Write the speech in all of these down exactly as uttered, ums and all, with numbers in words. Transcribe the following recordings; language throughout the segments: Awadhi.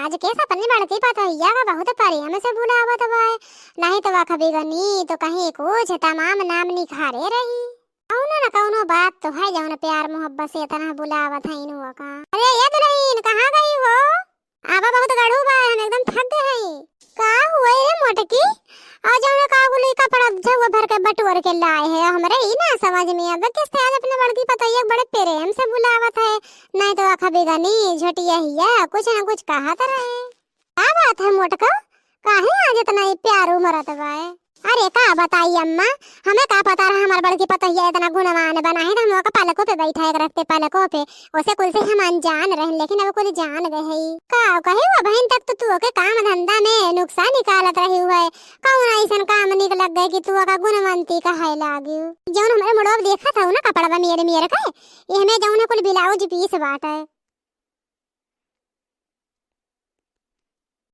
आज के सपनी बड़की पतोहिया का बहुत प्रेम से बुलावत बाय, नहीं तो वख बिगनी तो कहीं कुछ तमाम नाम निखारे रही। कौनो न कौनो बात तो है, जौन प्यार मोहब्बत से इतना बुलावत है इनुआ का। अरे ये दुल्हन, कहाँ गई हो? आवा बहुत गढ़ू बा, हम एकदम थक गए हई। का हुए रे मोटकी? और जौन का कुल ई कपड़ा झउआ भर के बटोर के लाए है, हमरे ई ना समझ में आवे किस तरह आज अपने बड़की पतोहिया के बड़े प्रेम से बुलावत है, नहीं तो आखा बिगनी झोटिया हिया कुछ ना कुछ कहत रहे। का बात है मोटका, काहे आज इतना ई प्यार उमरत बाय? अरे का बताई अम्मा, हमें का पता रहा हमार बड़की पतोहिया इतना गुणवान बा, नाहीं तो हम ओका पलकों पे बैठाए के रखते, पलकों पे। ओसे कुल से हम अनजान रहन, लेकिन अब कुल जान गए हई। का कही वो बहिन, तक तो तू ओके काम धंधा में नुक्सा निकालत रही हुए, कौन ऐसन काम निक लग गए कि तू ओका गुणवंती कहे लागियो? जौन हमरे मुड़वा पे देखत हऊ ना कपड़वा मेर मेर के, एहमे जौन है कुल ब्लाउज पीस बाटे।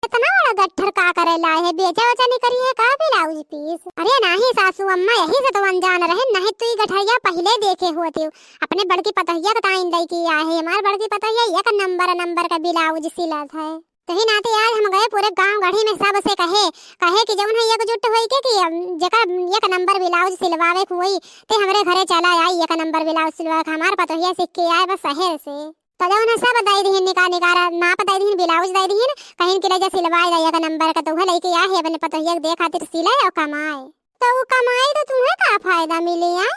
इतना बड़ा गट्ठर का करे लाए है, बेचा वचा नहीं करी है का ब्लाउज पीस? अरे नाही सासू अम्मा, यही से तो अनजान रहे, नहीं तो ई गठरिया पहिले देखे होते। अपने बड़की पतोहिया के ताईं लइके आए है, हमार बड़की पतोहिया एक नंबर नंबर का ब्लाउज सिलत है। तही नाते आज हम गए पूरे गांव गढ़ी में सबसे कहे, कहे कि जौन है एकजुट होई के कि जेकर एक नंबर ब्लाउज सिलवावे के होई, ते हमरे घरे चला आई, एक नंबर ब्लाउज सिलवावे के। हमार पतोहिया सीख के आए बा शहर से। तो जौन है सब दई दिहिन, निका निका नाप दई दिहिन, ब्लाउज दई दिहिन, कहिन कि ले जा सिलवाए ला एक नंबर का, तो उहे लइके आए है अपने पतोहिया के दे खातिर सिले और कमाए। तो उ कमाई तो तुम्हें का फायदा मिली आए?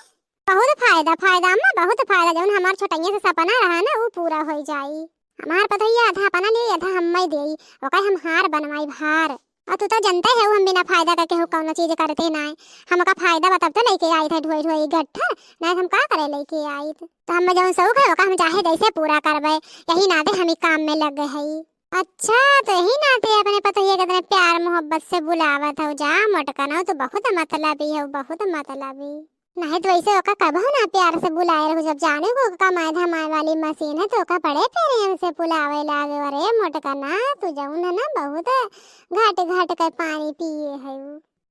बहुत फायदा, फायदा अम्मा, बहुत फायदा। जौन हमार छोटइया से सपना रहा ना, उ पूरा होई जाई। हमार पतोहिया आधा अपना लिए, आधा हम्मे देई, ओका हम हार बनवाई, हार। और तू तो जनते है, हम बिना फायदा का केहू कौनो चीज करते नाय। हमका फायदा बा तब तो लइके आइत है ढोई ढोई गट्ठर, नाय हम का करे लइके आइत। तो हमें जौन शौक है, ओका हम चाहे जैसे पूरा करबे, यही नाते हम ई काम में लग गए हई। अच्छा, तो यही नाते अपने पतोहिया के इतने प्यार मोहब्बत से बुलावत हो, जा मोटका ना, तू बहुत मतलबी हो, बहुत मतलबी। नहीं तो ऐसे ओका कबहू ना प्यार से बुलाए रहू, जब जाने को ओका कमाए धमाए वाली मशीन है, तो ओका बड़े प्रेम से बुलावे लागे। अरे मोटका ना, तू जौन है ना, बहुत घट घट के पानी पिए है।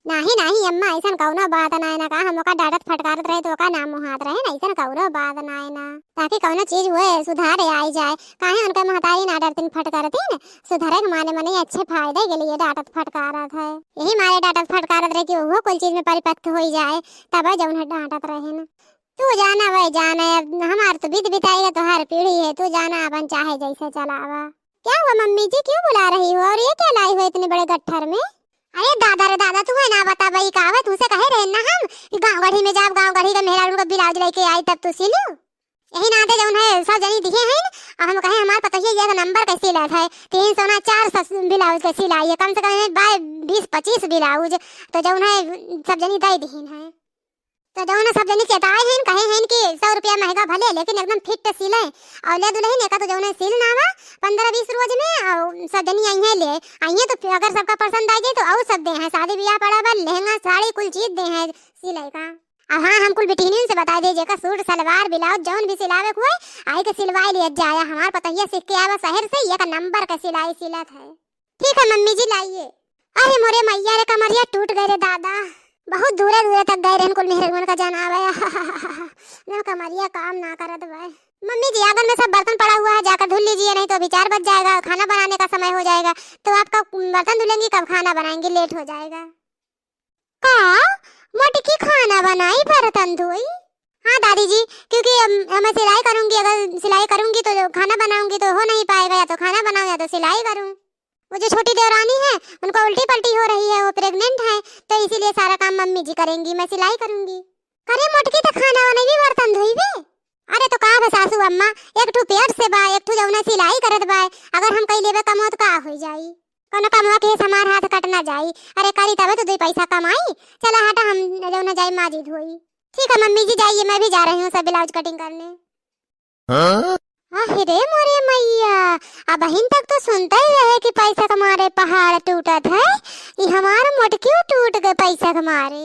नाही, नाही अम्मा, ऐसन कौनो बात नाय ना, का हम ओका डांटत फटकारत रहे तो ओका नाम मुहात रहे ना, ऐसन कौनो बात नाय ना। ताकि कौनो चीज हुए, सुधारे आई जाए, काहे उनके महतारी ना डरतीन फटकारतीन, सुधरे के माने मने अच्छे फायदे के लिए डांटत फटकारत है। यही मारे डांटत फटकारत रहे कि ओहो कुल चीज में परिपक्व होई जाए, तब जौन है डांटत रहे ना। तू जाना वह जाने, अब हमार तो बीत बिताएगा, तोहार पीढ़ी है, तू जाना अपन चाहे जैसे चलावा। क्या हुआ मम्मी जी, क्यों बुला रही हो और ये क्या लाई हो इतने बड़े गट्ठर में? अरे दादा रे दादा, तू है ना बता भाई का है, तुमसे कहे रहे ना हम कि गाँव गढ़ी में जाब, गाँव गढ़ी का मेहरारू का ब्लाउज लेके आई तब तू सिलू। यही नाते जौन है सब जनी दिहे हैं, और हम कहे हमार पतोहिया एक नंबर का सिलत है, तीन सौ ना चार सौ ब्लाउज का सिलाई है, कम से कम है बाय बीस पच्चीस ब्लाउज, तो जौन है सब जनी दे दिहिन है। तो जौन सब जनी चेताए हैं, कहे हैं कि सौ रुपया महंगा भले, लेकिन एकदम फिट सिले। और ले दुल्हन एका तो जौन है सिल नावा पन्द्रह बीस रोज में, और सब जनी आई हैं ले। आई हैं तो फिर अगर सबका पसंद आ जाए तो और सब दे हैं, शादी ब्याह पड़ा बा, लहंगा साड़ी कुल चीज दे हैं सिले का। अब हाँ, हम कुल बिटिहनिन से बताई दे, जेका सूट सलवार ब्लाउज जौन भी सिलावे के हुए, आई के सिलवाई लिया जाया। हमार पतोहिया सीख के आवा शहर से, एक नंबर का सिलाई सिलत है। ठीक है मम्मी जी, लाइए। अरे मोरे मैया रे, कमरिया टूट गए रे दादा, बहुत दूरे दूरे तक गए रहन कुल मेहरगुन का जनावे। जब कमरिया काम ना करत बाय। मम्मी जी, आंगन में सब बर्तन पड़ा हुआ है, जाकर धुल लीजिए, नहीं तो अभी चार बज जाएगा, खाना बनाने का समय हो जाएगा। तो आप कब बर्तन धुलेंगी, कब खाना बनाएंगी, लेट हो जाएगा। का मोटकी खाना बनाई, बर्तन धोई? हाँ दादी जी, क्योंकि अब, अब मैं सिलाई करूंगी, अगर सिलाई करूंगी तो खाना बनाऊंगी तो हो नहीं पाएगा, या तो खाना बनाऊं या तो सिलाई करूं। वो जो छोटी देवरानी है, उनको उल्टी पल्टी हो रही है, वो प्रेग्नेंट है, तो इसीलिए सारा काम मम्मी जी करेंगी, मैं सिलाई करूंगी। करे मोटकी, तो खाना बनाई भी बर्तन धोई भी? अरे तो का बा सासू अम्मा, एक ठो पेट से बा, एक ठो जौना सिलाई करत बा, अगर हम कई लेबे कमो तो का हो जाई? कौनो कमवा के हमार हाथ कट ना जाई। अरे करी तबे तो दुई पैसा कमाई। चला हटा, हम जौना जाई माजी धोई। ठीक है मम्मी जी, जाइए, मैं भी जा रही हूँ सब ब्लाउज कटिंग करने। हाँ? अरे मोरे मैया, अबहिन तक तो सुनते ही रहे कि पैसा के मारे पहाड़ टूटत है, ई हमार मोटकियो टूट गए पैसा के मारे।